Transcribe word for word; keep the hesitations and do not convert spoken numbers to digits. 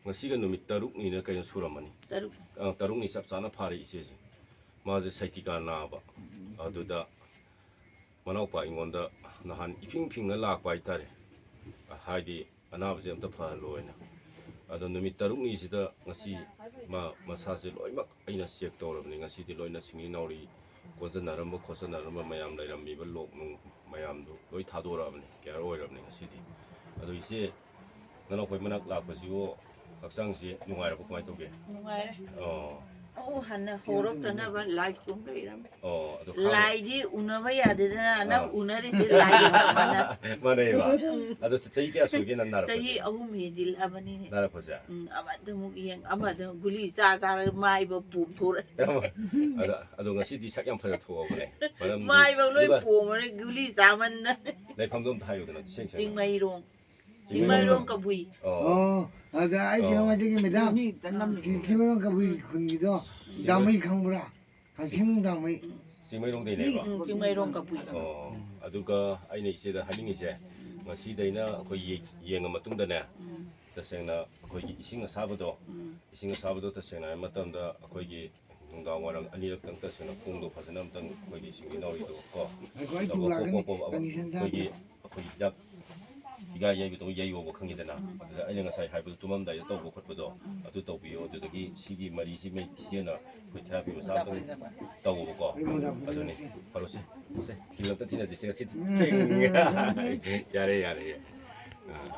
ꯉꯁꯤꯒ ꯅꯨꯃꯤꯠ ꯇꯔꯨꯛꯅꯤꯅ ꯀꯩꯅꯣ ꯁꯨꯔꯝꯃꯅꯤ꯫ ꯇꯔꯨꯛ꯫ ꯑ, ꯇꯔꯨꯛꯅꯤ ꯆꯞ ꯆꯥꯅ ꯐꯥꯔꯦ ꯏꯆꯦꯁꯦ꯫ ꯃꯥꯁꯦ ꯁꯩꯇꯤꯀꯥ ꯅꯥꯕ꯫ ꯑꯗꯨꯗ ꯃꯅꯥꯎꯄꯥ ꯑꯩꯉꯣꯟꯗ ꯅꯍꯥꯟ ꯏꯐꯤꯡ ꯐꯤꯡꯅ ꯂꯥꯛꯄ ꯍꯥꯏꯇꯥꯔꯦ꯫ ꯍꯥꯏꯗꯤ ꯑꯅꯥꯕꯁꯦ ꯑꯝꯇ ꯐꯍꯜꯂꯣ ꯍꯥꯏꯅ꯫ ꯑꯗꯣ ꯅꯨꯃꯤꯠ ꯇꯔꯨꯛꯅꯤꯁꯤꯗ ꯉꯁꯤ ꯃꯥ ꯃꯁꯥꯁꯦ ꯂꯣꯏꯅꯃꯛ ꯑꯩꯅ ꯆꯦꯛ ꯇꯧꯔꯕꯅꯤ꯫ ꯉꯁꯤꯗꯤ ꯂꯣꯏꯅ ꯁꯤꯡꯂꯤ ꯅꯥꯎꯔꯤ ꯀꯣꯟꯖꯟꯅꯔꯝꯕ ꯈꯣꯠꯆꯟꯅꯔꯝꯕ ꯃꯌꯥꯝ ꯂꯩꯔꯝꯃꯤꯕ ꯂꯣꯛ ꯅꯨꯡ ꯃꯌꯥꯝꯗꯨ ꯂꯣꯏ ꯊꯥꯗꯣꯔꯛꯑꯕꯅꯤ, ꯀꯤꯌꯥꯔ ꯑꯣꯏꯔꯕꯅꯤ ꯉꯁꯤꯗꯤ꯫ ꯑꯗꯣ ꯏꯆꯦ, ꯅꯅꯥꯎꯈꯣꯏ ꯃꯅꯥꯛ ꯂꯥꯛꯄꯁꯤꯕꯨ ꯍꯛꯆꯥꯡꯁꯤ ꯅꯨꯡꯉꯥꯏꯔꯕ ꯀꯃꯥꯏꯅ ꯇꯧꯒꯦ? ꯅꯨꯡꯉꯥꯏꯔꯦ꯫ ꯑꯣ꯫ ꯑꯃꯨꯛ ꯍꯟꯅ ꯍꯧꯔꯛꯇꯅꯕ ꯂꯥꯏ ꯈꯨꯔꯨꯝ ꯂꯩꯔꯝꯃꯦ꯫ ꯑꯣ, ꯑꯗꯣ ꯈꯥꯡ- ꯂꯥꯏꯗꯤ ꯎꯅꯕ ꯌꯥꯗꯦꯗꯅ, ꯅꯪ ꯑꯥ꯫ ꯎꯅꯔꯤꯁꯦ ꯂꯥꯏꯒ ꯆꯞ ꯃꯥꯟꯅ꯫ ꯃꯥꯟꯅꯩꯕ? ꯎꯝ꯫ ꯑꯗꯣ ꯆꯍꯤ ꯀꯌꯥ ꯁꯨꯔꯒꯦ ꯅꯪ ꯅꯥꯔꯛꯄꯁꯦ? ꯆꯍꯤ ꯑꯍꯨꯝ ꯍꯦꯟꯖꯤꯜꯂꯛꯑꯕꯅꯤꯅꯦ꯫ ꯅꯥꯔꯛꯄꯁꯦ? ꯎꯝ, ꯑꯃꯗ ꯑꯃꯨꯛ ꯌꯦꯡ, ꯑꯃꯗ ꯒꯨꯂꯤ ꯆꯥ ꯆꯥꯔꯒ ꯃꯥꯏꯕ ꯄꯣꯝꯊꯣꯔꯛꯑꯦ꯫ ꯑꯗꯣ, ꯑꯗꯣ ꯉꯁꯤꯗꯤ ꯁꯛ ꯌꯥꯝ ꯐꯖ ꯊꯣꯛꯑꯕꯅꯦ꯫ ꯃꯔꯝꯗꯤ ꯃꯥꯏꯕ ꯂꯣꯏ ꯑꯗꯨꯒ ꯄꯣꯝꯃꯔꯦ ꯒꯨꯂꯤ ꯆꯥꯃꯟꯗꯅ꯫ ꯂꯩꯐꯝꯗꯣ ꯑꯝꯇ ꯍꯥꯏꯌꯨꯗꯅ, ꯏꯁꯦꯡ ꯁꯦꯡꯅ꯫ ꯆꯤꯡꯃꯩꯔꯣꯡ꯫ ꯆꯤꯡꯃꯩꯔꯣꯡ ꯀꯕꯨꯏ꯫ ꯑꯣ꯫ ꯑꯣ, ꯑꯗ ꯑꯩ ꯀꯩꯅꯣ ꯑꯣ꯫ ꯍꯥꯏꯖꯒꯦ, ꯃꯦꯗꯥꯝ꯫ ꯃꯤ ꯇꯅꯝ꯫ ꯆꯤꯡꯃꯩꯔꯣꯡ ꯀꯕꯨꯏ ꯈꯨꯟꯒꯤꯗꯣ ꯗꯥꯃꯩ ꯈꯪꯕ꯭ꯔꯥ? ꯀꯛꯆꯤꯡ ꯗꯥꯃꯩ꯫ ꯆꯤꯡꯃꯩꯔꯣꯡꯗꯩꯅꯦꯕ? ꯎꯝ, ꯆꯤꯡꯃꯩꯔꯣꯡ ꯀꯕꯨꯏ꯫ ꯑꯣ, ꯑꯗꯨꯒ ꯑꯩꯅ ꯏꯆꯦꯗ ꯍꯥꯏꯅꯤꯡꯉꯤꯁꯦ, ꯉꯁꯤꯗꯩꯅ ꯑꯩꯈꯣꯏ ꯌꯦ-, ꯌꯦꯡꯉ ꯃꯇꯨꯡꯗꯅꯦ, ꯎꯝ꯫ ꯇꯁꯦꯡꯅ ꯑꯩꯈꯣꯏꯒꯤ ꯏꯁꯤꯡ ꯑꯁꯥꯕꯗꯣ, ꯎꯝ꯫ ꯏꯁꯤꯡ ꯑꯁꯥꯕꯗꯣ ꯇꯁꯦꯡꯅ ꯍꯥꯏꯕ ꯃꯇꯝꯗ ꯑꯩꯈꯣꯏꯒꯤ ꯅꯨꯡꯗꯥꯡ ꯋꯥꯏꯔꯝ ꯑꯅꯤꯔꯛꯇꯪ ꯇꯁꯦꯡꯅ ꯈꯣꯡꯗꯣ ꯐꯖꯅ ꯑꯝꯇꯪ ꯑꯩꯈꯣꯏꯒꯤ ꯁꯤꯡꯂꯤ ꯅꯥꯎꯔꯤꯗꯣ ꯀꯣ, ꯑꯩꯈꯣꯏ ꯇꯧꯔꯒ ꯂꯥꯛꯀꯅꯤ, ꯄꯣꯞ ꯄꯣꯞ ꯀꯟꯗꯤꯁꯟ ꯑꯩꯈꯣꯏꯒꯤ, ꯆꯥꯗꯦ꯫ ꯑꯩꯈꯣꯏꯒꯤ ꯍꯤꯗꯥꯛ ꯍꯤꯒꯥ ꯌꯩꯕꯗꯧ ꯌꯩꯌꯣꯕ, ꯈꯪꯉꯤꯗꯅ? ꯑꯗꯨꯗ ꯑꯩꯅ ꯉꯁꯥꯏ ꯍꯥꯏꯕꯗꯣ ꯇꯨꯝꯃꯝꯗꯥꯏꯗ ꯇꯧꯕ ꯈꯣꯠꯄꯗꯣ ꯑꯗꯨ ꯇꯧꯕꯤꯌꯣ꯫ ꯑꯗꯨꯗꯒꯤ ꯁꯤꯒꯤ ꯃꯔꯤꯁꯤ ꯃꯩ ꯁꯤꯖꯤꯟꯅ ꯑꯩꯈꯣꯏ ꯊꯦꯔꯥꯄꯤ ꯃꯆꯥ ꯑꯃꯇꯪ ꯇꯧꯕꯀꯣ꯫ ꯑꯗꯨꯅꯤ꯫ ꯐꯔꯣꯁꯦ꯫ ꯁꯦ, ꯀꯤꯜ ꯑꯝꯇ ꯊꯤꯟꯅꯁꯤ, ꯁꯦ, ꯉꯁꯤꯗꯤ꯫ ꯌꯥꯔꯦ, ꯌꯥꯔꯦ, ꯌꯥꯔꯦ꯫ ꯑꯥ,